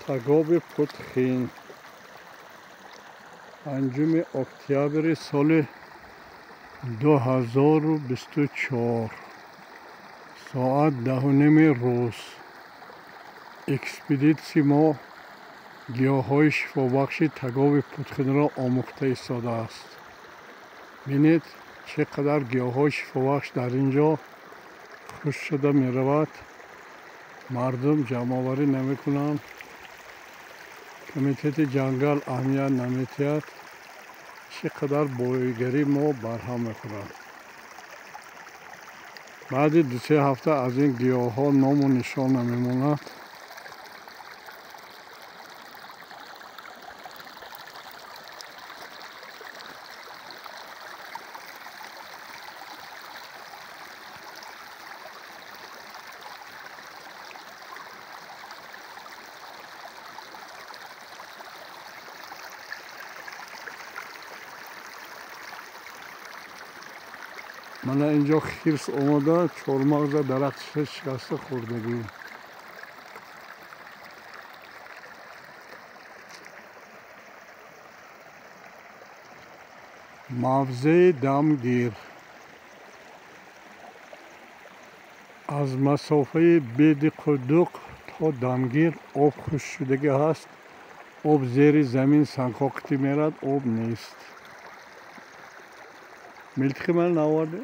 Тагоби Путхин, 5 октябри соли 2024, соат 10:30 рӯз. Экспедитсияи мо гиёҳҳои шифобахши Тагоби Путхинро омӯхта истодааст. Бинед, чӣ қадар гиёҳҳои шифобахш дар ин ҷо хушк шуда меравад. Мардум ҷамъоварӣ намекунанд, комитети ҷангал аҳамият наметиҳад. Чӣ қадар боигарӣ мо барҳам мехӯрад. Баъди 2-3 ҳафта аз ин гиёҳҳо ному нишон намемонад. Мана инҷо хирс омада, чормағза дарахтша шикаста хӯрдагӣ. Мавзеи дамгир аз масофаи беди Қудуқ то Дамгир об хушк шудагӣ ҳаст. Об зери замин сангҳо қитӣ мерад, об нест. Милтиқи ман наоварде?